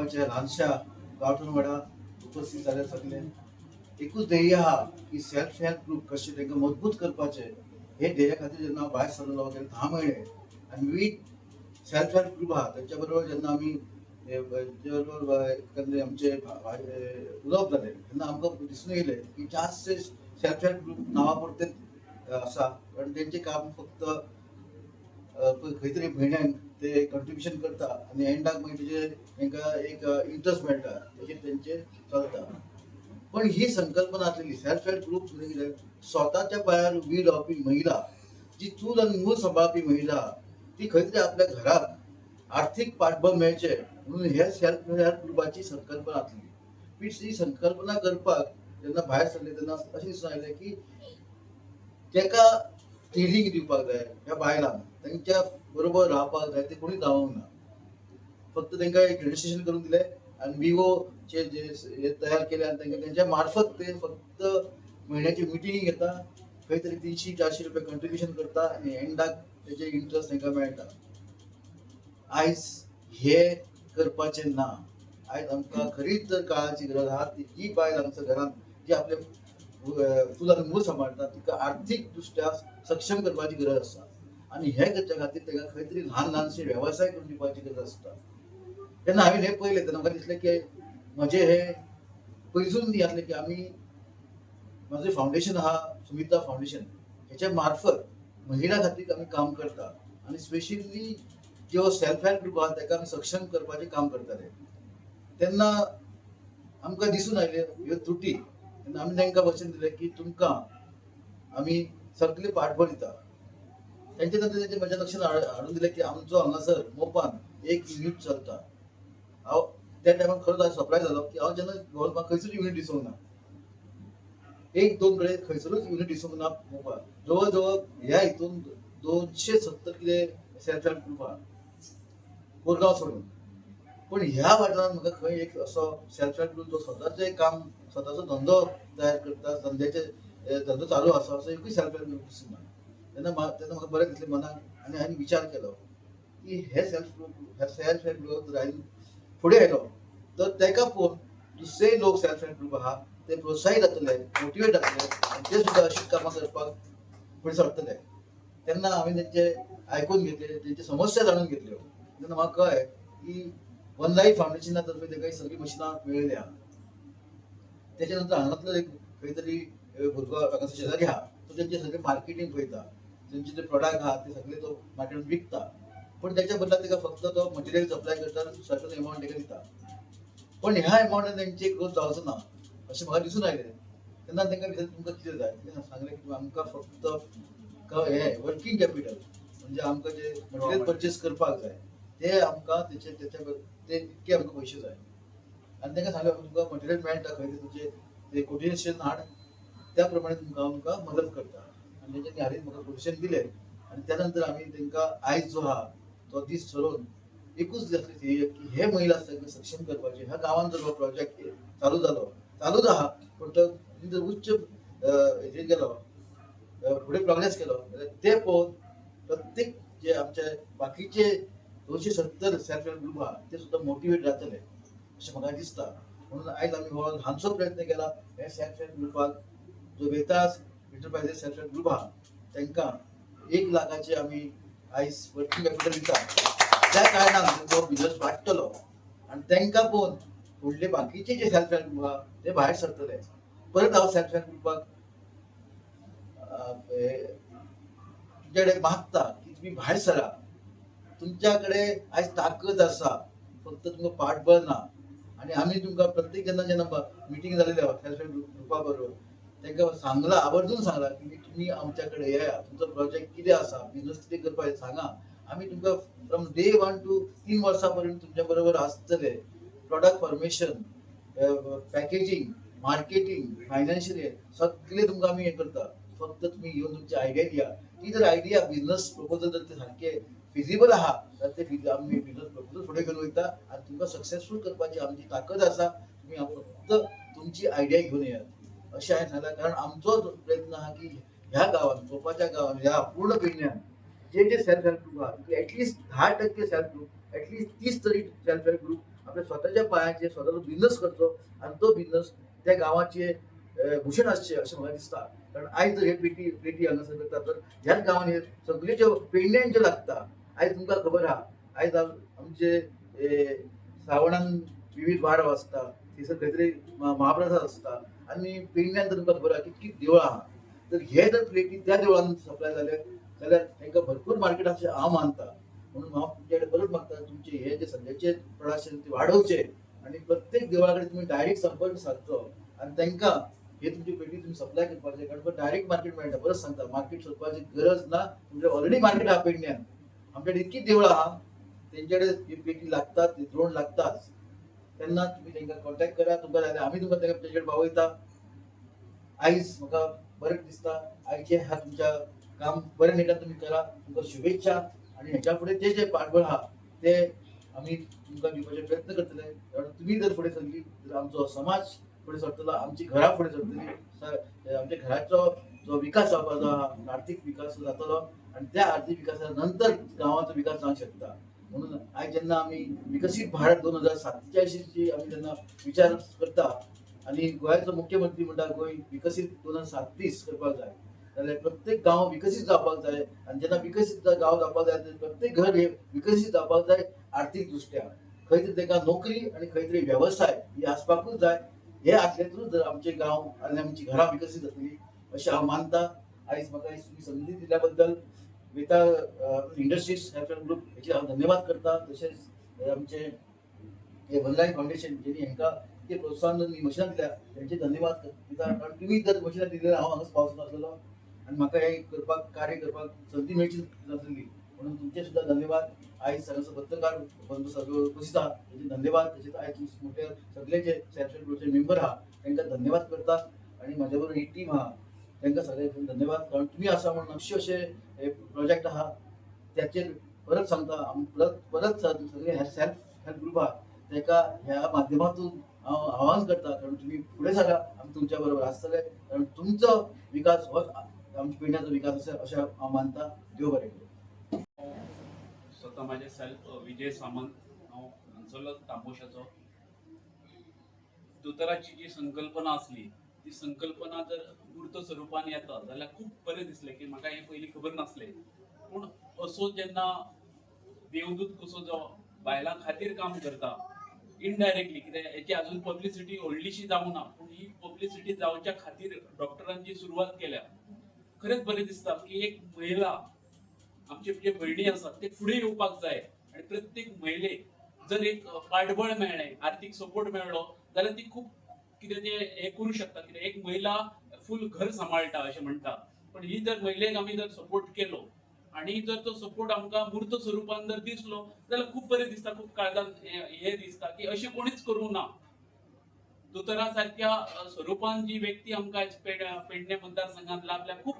नांवाच्या ल्हानशा गांवठण वाडा उपस्थित जाले सगळे. एकूच ध्येय आहा की सेल्फ हेल्प ग्रूप कशें तांकां मजबूत करपाचें. हे ध्येया खातीर जेन्ना हांव भायर सरलो तेन्ना 10 म्हयने आनी विवीध सेल्फ हेल्प ग्रूप आहा तेंच्या बरोबर जेन्ना आमी तेंच्या बरोबर एकंदरीत आमचे उलोवप जालें तेन्ना आमकां दिसून येयलें की जास्तशे सेल्फ हेल्प ग्रूप नांवा पुरतेच आसा, कारण तेंचें काम फक्त खंय तरी म्हयन्याक ते कंट्रिब्युशन करता आनी एंडाक मागीर तेजे तांकां एक इंट्रस्ट मेळटा, तशें तेंचें चलता. पण ही संकल्पना आसलेली सेल्फ हेल्प ग्रूप म्हणजे कितें? स्वताच्या पांयार उबी रावपी महिला, जी चूल आनी मूल सांबाळपी महिला, ती खंय तरी आपल्या घराक आर्थीक पाठबळ मेळचें म्हणून हे सेल्फ हेल्प ग्रुपाची संकल्पना आसली. पी ही संकल्पना करपाक जेन्ना भायर सरले तेन्ना अशें दिसून आयलें की ताका ट्रेनींग दिवपाक जाय. ह्या बायलांक तांच्या बरोबर रावपाक जाय. ते कोणी रावंक ना, फक्त तांकां एक रजिस्ट्रेशन करून दिलें आनी विवोचे जे हे तयार केले आनी तांकां तेंच्या मार्फत ते फक्त म्हयन्याची मिटींग घेता, खंय तरी 300-400 रुपया कंट्रिब्युशन करता आनी एंडाक तेजे इंट्रस्ट तांकां मेळटा. आयज हे करपाचें ना. आयज आमकां खरीच जर काळाची गरज आहा ती जी बायल आमच्या घरांत जी आपले चूल आनी मूळ सांबाळटा तिका आर्थीक दृश्ट्या सक्षम करपाची गरज आसा आनी हे करच्या खातीर ताका खंय तरी ल्हान ल्हानशे वेवसाय करून दिवपाची गरज आसता. तेन्ना हांवें हें पळयलें तेन्ना म्हाका दिसलें की म्हजें हें पयसून आसलें की आमी म्हाजें फावंडेशन आहा, सुमिता फावंडेशन, हेच्या मार्फत महिला खातीर आमी काम करता आनी स्पेशली ज्यो सेल्फ हेल्प ग्रुप आहा ताका आमी सक्षम करपाचें काम करताले. तेन्ना आमकां दिसून आयलें ह्यो त्रुटी. तेन्ना आमी तांकां वचन दिलें की तुमकां आमी सगळे पाठबळ दिता. तेंचे नंतर तेंचे म्हज्या लक्षात हाडून दिलें की आमचो हांगासर मोपान एक युनीट चलता. हांव त्या टायमार खरोच हांव सरप्रायज जालो की हांव जेन्ना भोंवलो म्हाका खंयसरूच युनीट दिसूंक ना. एक दोन कडेन, खंयसरूच युनीट दिसूंक ना मोपा. जवळ जवळ ह्या हितून 270 कितें सेल्फ हेल्प ग्रुप आहा कोरगांव सोडून, पण ह्या वाठारांत म्हाका खंय एक असो सेल्फ हेल्प ग्रुप जो स्वताचें काम, स्वताचो धंदो तयार करता, धंद्याचे धंदो चालू आसा, असो एकूय सेल्फ हेल्प ग्रुप दिसना. तेन्ना म्हाका बरें दिसलें मनाक आनी हांवें विचार केलो की हे सेल्फ ग्रुप, हे सेल्फ हेल्प ग्रुप जर हांवें फुडें आयलो तर ताका पळोवन दुसरे लोक सेल्फ हेल्प ग्रुप आहा ते प्रोत्साहीत जातले, मोटिवेट जातले आनी ते सुद्दां अशीच कामां करपाक फुडें सरतले. तेन्ना हांवें तेंचे आयकून घेतले, तेंची समस्या जाणून घेतल्यो. तेन्ना म्हाका कळ्ळें की वन लायफ फावंडेशना तर्फे ताका सगळीं मशिनां मेळिल्ली आहा. तेच्या नंतर हांगातलो एक खंय तरी भुरगो हांगासर शेजारी आहा, तो तेंचे सगळे मार्केटींग पळयता. तेंचे जे प्रोडक्ट आहा ते सगळे तो मार्केटान विकता, पण त्याच्या बदला ताका फक्त तो मटेरियल सप्लाय करता, सर्टन एमावंट ताका दिता. पण ह्या एमावंटान तेंची ग्रोथ जावचो ना अशें म्हाका दिसून आयलें. तेन्ना तांकां विचारलें, तुमकां कितें जाय? तेणी सांगलें की आमकां फक्त हे वर्कींग कॅपिटल, म्हणजे आमकां जे मटेरियल परचेस करपाक जाय ते आमकां तेचे तेच्या ते तितके आमकां पयशे जाय. आनी तांकां सांगलें, तुमकां मटेरियल मेळटा खंय ते तुमचे ते कोटेशन हाड, त्या प्रमाणे तुमकां आमकां मदत करता. आनी तेंच्यांनी हालींच म्हाका कोटेशन दिलें आनी त्या नंतर आमी तांकां आयज जो आहा तो दीस ठरोवन एकूच दीस आसली ध्येय की हे महिला सगळे सक्षम करपाचे. ह्या गांवांत जर हो प्रोजेक्ट चालू जालो, चालूच आहा, पूण तो जर उच्च हेजेर गेलो, फुडें प्रोग्रेस केलो जाल्यार ते पळोवन प्रत्येक जे आमचे बाकीचे 270 सेल्फ हेल्प ग्रुप आहा ते सुद्दां मोटिवेट जातले अशें म्हाका दिसता. म्हणून आयज आमी हो ल्हानसो प्रयत्न केला. हे सेल्फ हेल्प ग्रुपाक जो वेतास एंटरप्रायजीस सेल्फ हेल्प ग्रुप आहा तांकां 1 लाखाचे आमी आयज वर्किंग कॅपिटल दिता. त्या कारणान तो बिजनस वाडटलो आनी तांकां पळोवन फुडले बाकीचे जे सेल्फ हेल्प ग्रुप आहा ते भायर सरतले. परत हांव सेल्फ हेल्प ग्रुपाक तुमच्या कडेन मागता की तुमी भायर सरा. तुमच्या कडेन आयज ताकद आसा, फक्त तुमकां पाठबळ ना. आनी आमी तुमकां प्रत्येक जेन्ना जेन्ना मिटींग जालेली आहा सेल्फ हेल्प ग्रुपा बरोबर, तांकां सांगलां, आवर्जून सांगलां की तुमी आमच्या कडेन येया, तुमचो प्रोजेक्ट कितें आसा, बिजनस कितें करपाक सांगा. आमी तुमकां फ्रॉम डे वन टू 3 वर्सां पर्यंत तुमच्या बरोबर आसतले. Product formation, packaging, marketing, financial सगळे तुमकां आमी हें करता. फक्त तुमी येवन तुमची आयडिया दिया. ती जर आयडिया, बिजनस प्रपोजल जर ते सारके फिजिबल आहा जाल्यार ते आमी बिजनस प्रपोजल फुडें घेवन वयता आनी तुमकां सक्सेसफूल करपाची आमची ताकद आसा. तुमी फक्त तुमची आयडिया घेवन येयात अशें हांवें सांगलां. कारण आमचो प्रयत्न आहा की ह्या गांवांत, मोपाच्या गांवांत, ह्या पूर्ण पेडण्यान जे जे सेल्फ हेल्प ग्रुप आहा तितले एटलिस्ट 10% सेल्फ ग्रुप, एटलिस्ट 30 तरी सेल्फ हेल्प ग्रुप आपल्या स्वताच्या पांयाचेर स्वताचो बिझनस करचो आनी तो बिझनस त्या गांवाचे भूषण आसचें अशें म्हाका दिसता. कारण आयज जर हे पेटी प्लेटी हांगासर करता तर ह्याच गांवांनी हे सगळे ज्यो पेडण्यान ज्यो लागता, आयज तुमकां खबर आहा, आयज आमचे श्रावणान विविध वार आसता, थंयसर खंय तरी महाप्रसाद आसता आनी पेडण्यान तर तुमकां खबर आहा कितकी देवळां आहा. तर हे जर प्लेटी त्या देवळान सप्लाय जाले जाल्यार तांकां भरपूर मार्केट अशें हांव मानता. म्हणून हांव तुमचे कडेन परत मागता, तुमचे हे जे सद्याचे प्रोडक्शन ते वाडोवचे आनी प्रत्येक देवळा कडेन तुमी डायरेक्ट संपर्क सादचो आनी तांकां हे तुमची पेटी तुमी सप्लाय करपाचे. कारण डायरेक्ट मार्केट मेळटा. परत सांगता, मार्केट सोदपाची गरज ना, तुमचे ऑलरेडी मार्केट आहा पेडण्यान. आमच्याकडे इतकी देवळां आहा, तेंच्या कडेन ही पेटी लागतात, ती द्रोण लागताच. तेन्ना तुमी तांकां कॉन्टेक्ट करा, तुमकां जाय जाल्यार आमी तुमकां तांकां तेजे कडेन पावयता. आयज म्हाका बरें दिसता, आयचें ह्या तुमच्या काम बरें नेटान तुमी करा, तुमकां शुभेच्छा. आनी हेच्या फुडें जे जे पाठबळ आहा ते आमी तुमकां दिवपाचे प्रयत्न करतले. कारण तुमी जर फुडें सरली तर आमचो समाज फुडें सरतलो, आमची घरां फुडें सरतली, आमच्या घराचो जो विकास जावपाचो आहा, आर्थीक विकास जातलो आनी त्या आर्थीक विकासा नंतर गांवाचो विकास जावंक शकता. म्हणून आयज जेन्ना आमी विकसीत भारत 2047ची आमी जेन्ना विचार करता आनी गोंयाचो मुख्यमंत्री म्हणटा गोंय विकसीत 2037 करपाक जाय, जाल्यार प्रत्येक गांव विकसीत जावपाक जाय. आनी जेन्ना विकसीत गांव जावपाक जाय तर प्रत्येक घर हे विकसीत जावपाक जाय आर्थीक दृश्ट्या. खंय तरी तांकां नोकरी आनी खंय तरी वेवसाय ही आसपाकूच जाय. हे आसलेतूच जर आमचे गांव आनी आमची घरां विकसीत जातली अशें हांव मानता. आयज म्हाका ही तुमी संदी दिल्या बद्दल वेता इंडस्ट्रीज हेल्प ग्रुप हेचे हांव धन्यवाद करता. तशेंच आमचे हे वन लायफ फावंडेशन जेणी हांकां इतकें प्रोत्साहन ही मशिनां दिल्या तेंचे धन्यवाद दिता. कारण तुमी जर मशिनां दिली जाल्यार हांव हांगाच पावचो नासलेलो आनी म्हाका हें करपाक कार्य करपाक संदी मेळची नासलेली. म्हणून तुमचे सुद्दां धन्यवाद. आयज हांगासर पत्रकार बंधू सगळे उपस्थित आहा तेंचे धन्यवाद. तशेंच आयज मोठे सगळे जे सेल्फ हेल्प ग्रुपचे मेंबर आहा तांकां धन्यवाद करता आनी म्हाज्या बरोबर ही टीम आहा तांकां सगळ्यांक धन्यवाद. कारण तुमी आसा म्हणून अशे अशे हे प्रोजेक्ट आहा त्याचेर परत सांगता, आमी परत परत सगळे सेल्फ हेल्प ग्रुप आहा ताका ह्या माध्यमातून हांव आवाहन करता, कारण तुमी फुडें सरा, आमी तुमच्या बरोबर आसतले. कारण तुमचो विकास होच आमच्या पेडण्याचो विकास आसा अशें हांव मानता. देव बरें करूं. स्वता माझे सेल्फ विजय सामंत, हांव हांगसरलोच तांबोशाचो. दोतोराची जी संकल्पना आसली ती संकल्पना जर मूर्त स्वरुपान येता जाल्यार खूब बरें दिसलें की म्हाका हें पयलीं खबर नासलें. पूण असो जेन्ना देवदूत कसो जो बायलां खातीर काम करता इनडायरेक्टली, कित्याक हेची अजून पब्लिसिटी व्हडलीशी जावंक ना, पूण ही पब्लिसिटी जावच्या खातीर डॉक्टरान जी सुरवात केल्या खरेंच बरें दिसता की एक महिला आमचे जे भयणी आसात ते फुडें येवपाक जाय आनी प्रत्येक महिलेक जर एक पाठबळ मेळ्ळें, आर्थीक सपोर्ट मेळ्ळो जाल्यार ती खूब कितें ते हें करूं शकता. कित्याक एक महिला फूल घर सांबाळटा अशें म्हणटा, पण ही जर महिलेक आमी जर सपोर्ट केलो आनी जर तो सपोर्ट आमकां मूर्त स्वरुपान जर दिसलो जाल्यार खूब बरें दिसता, खूब काळजान हें दिसता की अशें कोणीच करूंक ना. दोतोरा सारक्या स्वरुपान जी व्यक्ती आमकां आयज पेडणे मतदारसंघात लाभल्या, खूब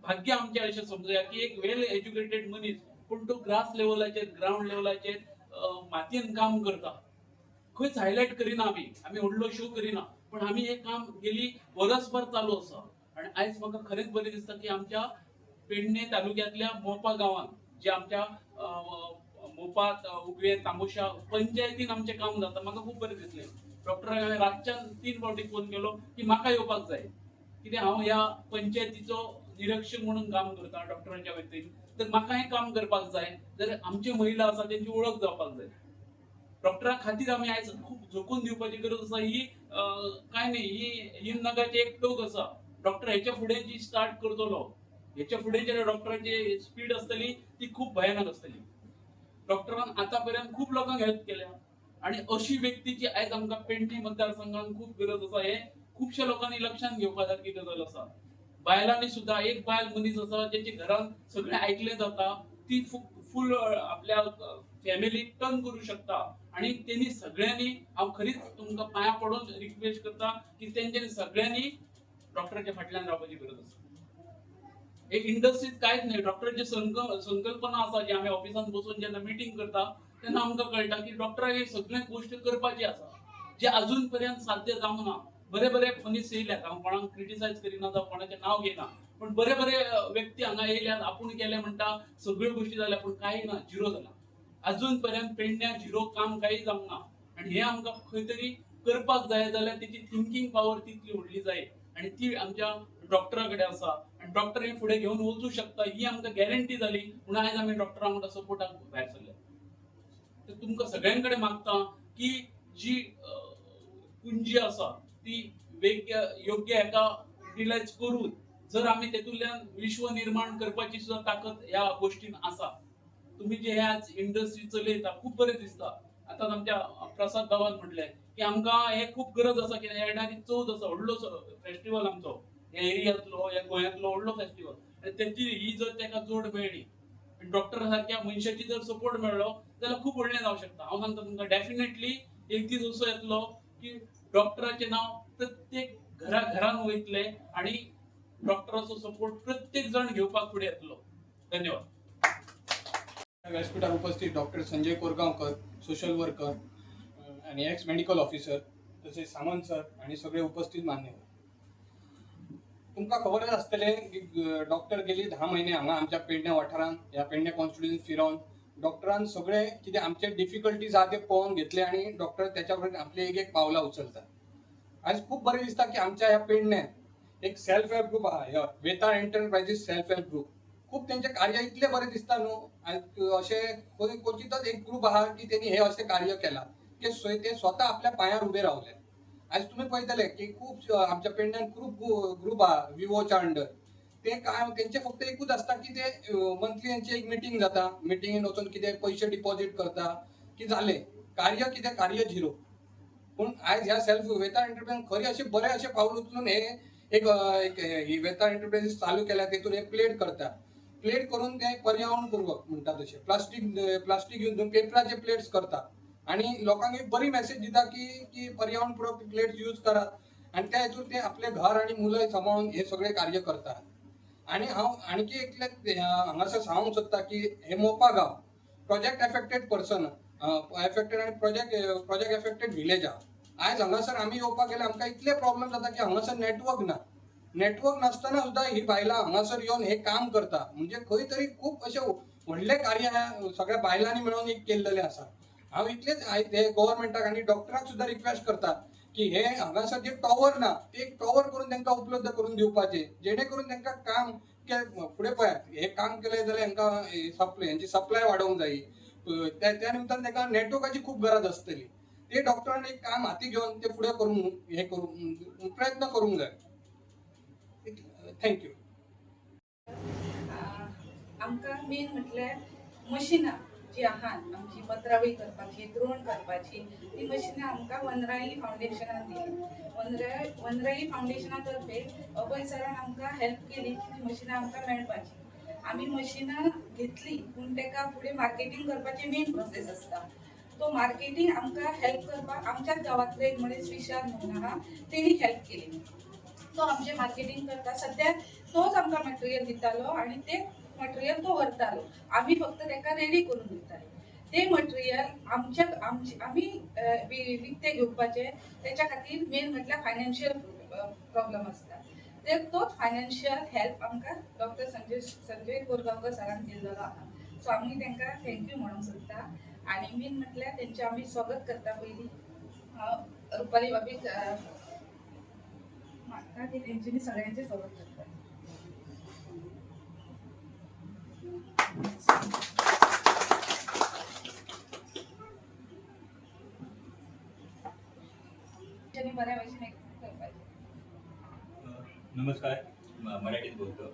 भाग्य आमचें अशें समजुया की एक वेल एज्युकेटेड मनीस पूण तो ग्रास लेवलाचेर, ग्रावंड लेवलाचेर मातयेन काम करता. खंयच हायलायट करिना आमी, आमी व्हडलो शो करिना, पण आमी हें काम गेली वरसभर चालू आसा. आनी आयज म्हाका खरेंच बरें दिसता की आमच्या पेडणे तालुक्यांतल्या मोपा गांवांत जे आमच्या मोपा, उगवें, तांबोशा पंचायतीन आमचें काम जाता, म्हाका खूब बरें दिसलें. डॉक्टराक हांवें रातच्यान 3 फावटी फोन केलो की म्हाका येवपाक जाय, कित्याक हांव ह्या पंचायतीचो निरीक्षक म्हणून काम करता डॉक्टरांच्या वतीन, तर म्हाका हें काम करपाक जाय. जर आमच्यो महिला आसा तेंची वळख जावपाक जाय. डॉक्टरा खातीर आमी आयज खूब झोकून दिवपाची गरज आसा. ही काय न्ही, ही हिमनगाची एक टोक आसा. डॉक्टर हेच्या फुडें जी स्टार्ट करतलो, हेच्या फुडें जे डॉक्टराची स्पीड आसतली ती खूब भयानक आसतली. डॉक्टरान आतां पर्यंत खूब लोकांक हेल्प केल्या आनी अशी व्यक्तीची आयज आमकां पेडणे मतदारसंघात खूब गरज आसा. हें खुबश्या लोकांनी लक्षांत घेवपा सारकी गजाल आसा. बायलांनी सुद्दां एक बायल मनीस आसा जेच्या घरांत सगळें आयकलें जाता, ती फूल आपल्या फॅमिलीक टर्न करूं शकता. आनी तेणी सगळ्यांनी हांव खरीच तुमकां पांयां पडून रिक्वेस्ट करता की तेंच्यांनी सगळ्यांनी डॉक्टराच्या फाटल्यान रावपाची गरज आसा. एक इंडस्ट्रीज कांयच न्हय, डॉक्टराची संकल्पना आसा जी आमी ऑफिसांत बसून जेन्ना मिटींग करता तेन्ना आमकां कळटा की डॉक्टराक हे सगळे गोश्ट करपाची आसा जे अजून पर्यंत साध्य जावंक ना. बरे बरे मनीस येयल्यात, हांव कोणाक क्रिटिसायज करिना जावं कोणाचें नांव घेयना, पण बरे बरे व्यक्ती हांगा येयल्यात, आपूण केले म्हणटा, सगळ्यो गोश्टी जाल्या, पूण कांय ना, झिरो जाला अजून पर्यंत. पेडण्या झिरो, काम कांय जावंक ना. आनी हें आमकां खंय तरी करपाक जाय जाल्यार तेची थिंकींग पावर तितली व्हडली जाय आनी ती आमच्या डॉक्टरा कडेन आसा आनी डॉक्टर हे फुडें घेवन वचूं शकता ही आमकां गॅरंटी जाली म्हणून आयज आमी डॉक्टरा वांगडा सपोर्टाक भायर सरले. तर तुमकां सगळ्यां कडेन मागता की जी पुंजी आसा ती वेग्य योग्य हेका युटिलायज करून जर आमी तेतूंतल्यान विश्व निर्माण करपाची सुद्दां ताकद ह्या गोश्टीन आसा. तुमी जे हे आज इंडस्ट्री चलयता खूब बरें दिसता. आतां आमच्या प्रसाद बाबान म्हटलें की आमकां हे खूब गरज आसा कित्याक येणारी चवथ आसा, व्हडलो फेस्टिवल आमचो ह्या एरियांतलो, ह्या गोंयांतलो व्हडलो फेस्टिवल आनी तेची ही जर ताका जोड मेळ्ळी, डॉक्टर सारक्या मनशाची जर सपोर्ट मेळ्ळो जाल्यार खूब व्हडलें जावंक शकता. हांव सांगता तुमकां डेफिनेटली एक दीस असो येतलो की डॉक्टराचें नांव प्रत्येक घरा घरान वयतलें आनी डॉक्टराचो सपोर्ट प्रत्येक जण घेवपाक फुडें येतलो. धन्यवाद. व्यासपीठार उपस्थित doctor Sanjay Korgaonkar, social worker आणि एक्स मेडिकल ऑफिसर, तसेच सामंत सर आणि सगळे उपस्थित मान्यवर. तुमकां खबरच आसतलें की डॉक्टर गेली 10 म्हयने हांगा आमच्या पेडणे वाठारांत, ह्या पेडणे कॉन्स्टिट्युएन्सी फिरोवन डॉक्टरान सगळे कितें आमचे डिफिकल्टीज आहा ते पळोवन घेतले आनी डॉक्टर त्याच्या बरोबर आपले एक एक पावलां उचलतात. आयज खूब बरें दिसता की आमच्या ह्या पेडण्यान एक सेल्फ हेल्प ग्रुप आहा, ह्या Vetal enterprises self help group. खूब तेंचें कार्य इतलें बरें दिसता न्हू, अशें क्वचितच एक ग्रुप आहा की तेणी हें अशें कार्य केलां की ते स्वता आपल्या पांयार उबे रावले. आयज तुमी पळयतले की खूब आमच्या पेडण्यान खूब ग्रुप आहा विवोच्या अंडर. ते काय तेंचे फक्त एकूच आसता की ते मंथली तेंची एक मिटींग जाता, मिटिंगेन वचून कितें पयशे डिपॉझीट करता की जालें कार्य, कितें कार्य झिरो. पूण आयज ह्या सेल्फ वेताळ एंटरप्रायज खरी अशें बरें अशें पावल उचलून हे एक ही वेताळ एंटरप्रायजीस चालू केल्या. तेतून हे प्लेट करता, प्लेट करून ते पर्यावरणपूर्वक म्हणटा तशें प्लास्टीक यूज करून पेपराचे प्लेट्स करता आनी लोकांक एक बरी मॅसेज दिता की की पर्यावरणपूर्वक प्लेट्स यूज करात आनी त्या हितून ते आपले घर आनी मुलं सांबाळून हे सगळे कार्य करतात. आनी हांव आणखी एकले हांगासर सांगूंक सोदता की हे मोपा गांव प्रोजेक्ट एफेक्टेड पर्सन एफेक्टेड आनी प्रोजेक्ट एफेक्टेड विलेज आहा. आयज हांगासर आमी येवपाक गेल्यार आमकां इतले प्रॉब्लम जाता की हांगासर नेटवर्क ना. नेटवर्क नासतना सुद्दां ही बायलां हांगासर येवन हे काम करता, म्हणजे खंय तरी खूब अशें व्हडलें कार्य ह्या सगळ्या बायलांनी मेळोन एक केल्लेलें आसा. हांव इतलेंच हे गव्हर्मेंटाक आनी डॉक्टराक सुद्दां रिक्वेस्ट करता की हे हांगासर जे टॉवर ना ते एक टॉवर करून तांकां उपलब्ध करून दिवपाचे, जेणे करून तांकां काम फुडें पळयात हे काम केलें जाल्यार हांकां हेंची सप्लाय वाडोवंक जायी, त्या निमतान तांकां नेटवर्काची खूब गरज आसतली. ते डॉक्टरान एक काम हाती घेवन ते फुडें करूंक हे करूंक प्रयत्न करूंक जाय. Thank you. आमकां मेन म्हटल्यार मशिनां जी आहा आमची पत्रावळी करपाची, द्रोण करपाची, ती मशिनां आमकां वनराई फावंडेशनान दिली. वनराई फावंडेशना तर्फे अभय सरान आमकां हेल्प केली की ती मशिनां आमकां मेळपाची. आमी मशिनां घेतली पूण ताका फुडें मार्केटींग करपाची मेन प्रोसेस आसता. तो मार्केटींग आमकां हेल्प करपाक आमच्याच गांवांतलो एक मनीस विशाल म्हणून आहा, तेणी हेल्प केली. तो आमचें मार्केटींग करता. सद्या तोच आमकां मटेरियल दितालो आनी तें मटेरियल तो व्हरतालो, आमी फक्त ताका रेडी करून दिताले. तें मटेरियल आमच्या आमचे आमी विकतें घेवपाचें, तेच्या खातीर मेन म्हटल्यार फायनान्शियल प्रॉब्लम आसता. ते तोच फायनान्शियल हेल्प आमकां डॉक्टर संजय कोरगांवकर सरान दिल्लो आहा. सो आमी तांकां thank you म्हणूंक सोदता. आनी मेन म्हटल्यार तेंचें आमी स्वागत करता. पयलीं हांव रुपाली बाबीक मागता की तेंच्यांनी सगळ्यांचें स्वागत करता. तेंच्यांनी बऱ्या भशेन एक करपाचें. नमस्कार, मराठीत बोलतो.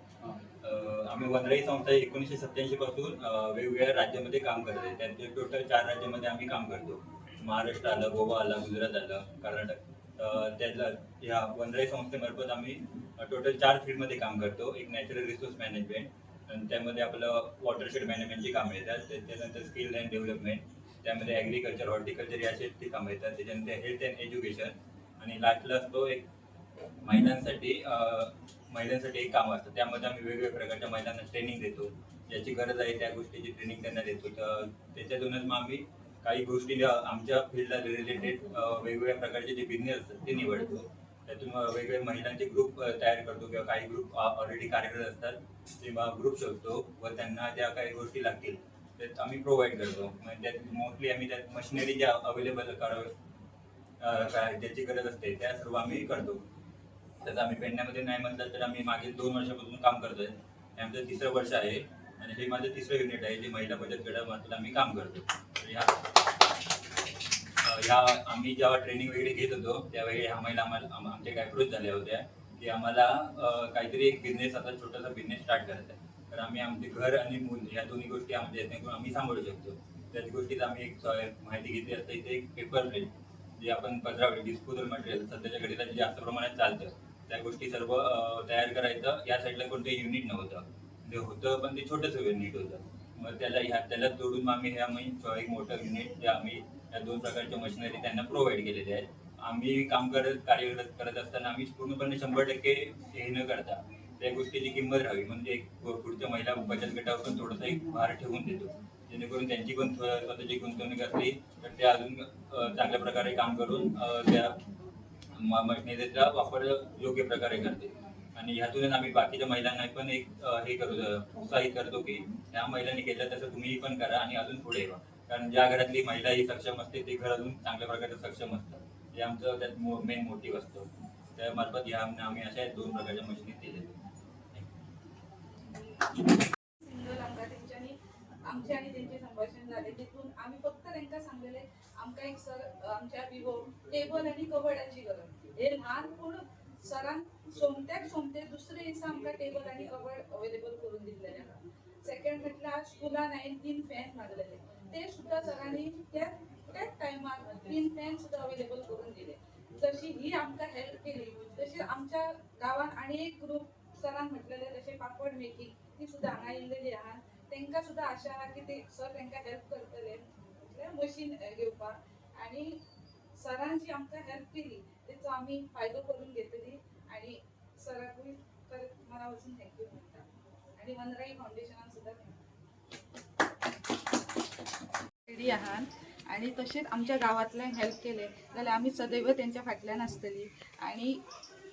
आम्ही वनराई संस्था 1987 पासून वेगवेगळ्या राज्यामध्ये काम करत आहे. त्यात टोटल 4 राज्यामध्ये आम्ही काम करतो. महाराष्ट्र आलं, गोवा आलं, गुजरात आलं, कर्नाटक. त्यातला ह्या वनराई संस्थेमार्फत आम्ही टोटल 4 फील्डमध्ये काम करतो. एक नॅचरल रिसोर्स मॅनेजमेंट, आणि त्यामध्ये आपलं वॉटरशेड मॅनेजमेंटची कामं येतात. त्याच्यानंतर स्किल अँड डेव्हलपमेंट, त्यामध्ये ॲग्रिकल्चर, हॉर्टिकल्चर या शेती कामं येतात. त्याच्यानंतर हेल्थ अँड एज्युकेशन, आणि लास्टला असतो एक महिलांसाठी महिलांसाठी एक काम असतं. त्यामध्ये आम्ही वेगवेगळ्या प्रकारच्या महिलांना ट्रेनिंग देतो. ज्याची गरज आहे त्या गोष्टीची ट्रेनिंग त्यांना देतो. तर त्याच्यातूनच मग आम्ही काही गोष्टी आमच्या फील्डला रिलेटेड वेगवेगळ्या प्रकारचे जे बिझनेस असतात ते निवडतो. त्यातून वेगवेगळे महिलांचे ग्रुप तयार करतो किंवा काही ग्रुप ऑलरेडी कार्यरत असतात तेव्हा ग्रुप शोधतो व त्यांना ज्या काही गोष्टी लागतील त्यात आम्ही प्रोव्हाइड करतो. म्हणजे त्यात मोस्टली आम्ही त्यात मशिनरी ज्या अवेलेबल ज्याची गरज असते त्या सर्व आम्ही करतो. त्यात आम्ही पेडण्यामध्ये नाही म्हटलं तर आम्ही मागील 2 वर्षापासून काम करतोय. हे आमचं तिसरं वर्ष आहे आणि हे माझं तिसरं युनिट आहे जे महिला बचत गटामार्फत आम्ही काम करतो. तर ह्या ह्या आम्ही जेव्हा ट्रेनिंग वगैरे घेत होतो त्यावेळी ह्या महिला आम्हाला आमच्या अप्रोच झाल्या होत्या की आम्हाला काहीतरी एक बिझनेस, आता छोटासा बिझनेस स्टार्ट करायचा आहे, तर आम्ही आमचे घर आणि मूल ह्या दोन्ही गोष्टी आमच्या यातून आम्ही सांभाळू शकतो. त्याच गोष्टीत आम्ही एक माहिती घेतली असता इथे एक पेपर प्लेट जे आपण पत्रावळी डिस्पोजल मटेरियल सध्याच्या घडीला जे जास्त प्रमाणात चालतं त्या गोष्टी सर्व तयार करायचं. या साईडला कोणतंही युनिट नव्हतं, ते होतं पण ते छोटंसं युनिट होतं. मग त्याला ह्या त्याला जोडून मग आम्ही हे आम्ही एक मोठं युनिट जे आम्ही या 2 प्रकारच्या मशिनरी त्यांना प्रोव्हाइड केलेल्या आहेत. आम्ही काम करत कार्यरत करत असताना आम्ही पूर्णपणे 100% हे न करता त्या गोष्टीची किंमत राहावी म्हणजे एक पुढच्या महिला बचत गटावर पण थोडासा एक भार ठेवून देतो, जेणेकरून त्यांची पण स्वतःची गुंतवणूक असली तर ते अजून चांगल्या प्रकारे काम करून त्या मशिनरीचा वापर योग्य प्रकारे करते. आणि ह्यातूनच आम्ही बाकीच्या महिलांना पण एक हे करू प्रोत्साहित करतो की ह्या महिलांनी केलं तसं तुम्ही पण करा आणि अजून पुढे व्हा, कारण ज्या घरातली महिला ही सक्षम असते ते घर अजून चांगल्या प्रकारे सक्षम असतं. हे आमचं त्यात मेन मोटिव्ह असतो. त्यामार्फत ह्या आम्ही अशा 2 प्रकारच्या मशिनी दिलेल्या आहेत. सिंगल आमकां तेंच्यांनी आमचे आनी तेंचे संभाशण जालें. तितून आमी फक्त तांकां सांगलेलें आमकां एक सर आमच्या विवो टेबल आनी कबडाची गरज. हे ल्हान पूण सरान सोमत्याक सोमते दुसरे दिसा आमकां टेबल आनी कबड अवेलेबल करून दिल्लेले आहा. सेकंड म्हटल्यार स्कुलान हांवें 3 फॅन मागलेले ते सुद्दां सरांनी त्याच टायमार 3 फॅन सुद्दां अवेलेबल करून दिले. जशी ही आमकां हेल्प केली तशी आमच्या गांवान आनी एक ग्रूप सरान म्हटलेले तशें पापड मेकिंग ती सुद्दां हांगा येयल्लेली आहा. तांकां सुद्दां आशा आहा की ते सर तांकां हेल्प करतले म्हटल्यार मशीन घेवपाक. आनी सरान जी आमकां हेल्प केली तेचो आमी फायदो करून घेतली आनी सराकूय परत मना वचून thank you म्हणटा आनी वनराई फावंडेशनाक सुद्दां thank you. Ready आहात आनी तशेंच आमच्या गांवांतल्यान हेल्प केले जाल्यार आमी सदैव तेंच्या फाटल्यान आसतली. आनी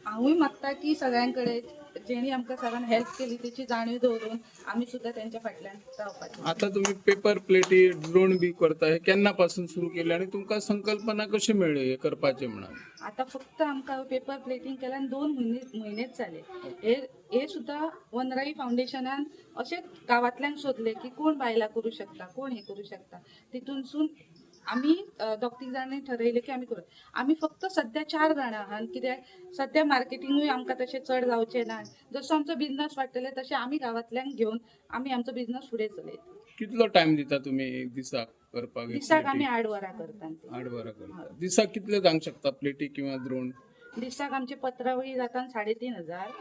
हांवूय मागता की सगळ्यां कडेन जेणी आमकां सरान हेल्प केली तेची जाणीव दवरून आमी सुद्दां तेंच्या फाटल्यान रावपाचें. आता तुम्ही पेपर प्लेटी ड्रोन बी करता, हे केन्ना पासून सुरू केले आणि तुमकां संकल्पना कशी मेळ्ळी हे करपाचे म्हणून? आता फक्त आमकां पेपर प्लेटींग केल्यान 2 म्हयनेच जाले. हे हे सुद्दां वनराई फावंडेशनान अशेंच गांवांतल्यान सोदलें की कोण बायलां करूं शकता, कोण हें करूं शकता. तितूनसून आमी 2-3 जाणांनी ठरयलें की आमी करूं. आमी फक्त सद्या 4 जाणां आहात कित्याक सद्या मार्केटिंगूय आमकां तशें चड जावचें ना. जसो आमचो बिजनस वाडटले तशें आमी गांवांतल्यान घेवन आमी आमचो बिजनस फुडें चलयतले. कितलो टायम दिता तुम्ही दिसाक करपाक? दिसाक आमी 8 वरां करता ती. 8 वरां करता. दिसाक कितले जावंक शकता प्लेटी किंवा द्रोण? दिसाक आमचे पत्रावळी जाता 3500.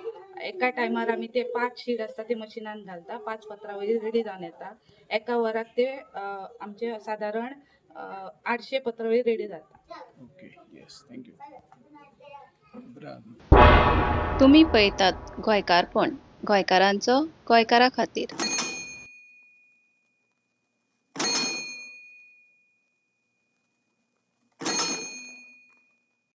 एका टायमार आमी ते 5 शीट आसता ते मशिनान घालता, 5 पत्रावळी रेडी जावन येता. एका वराक ते आमचे सादारण 800 पत्रावळी रेडी जाता. Okay, yes, thank you. तुमी पळयतात गोंयकारपण, गोंयकारांचो गोंयकारा खातीर.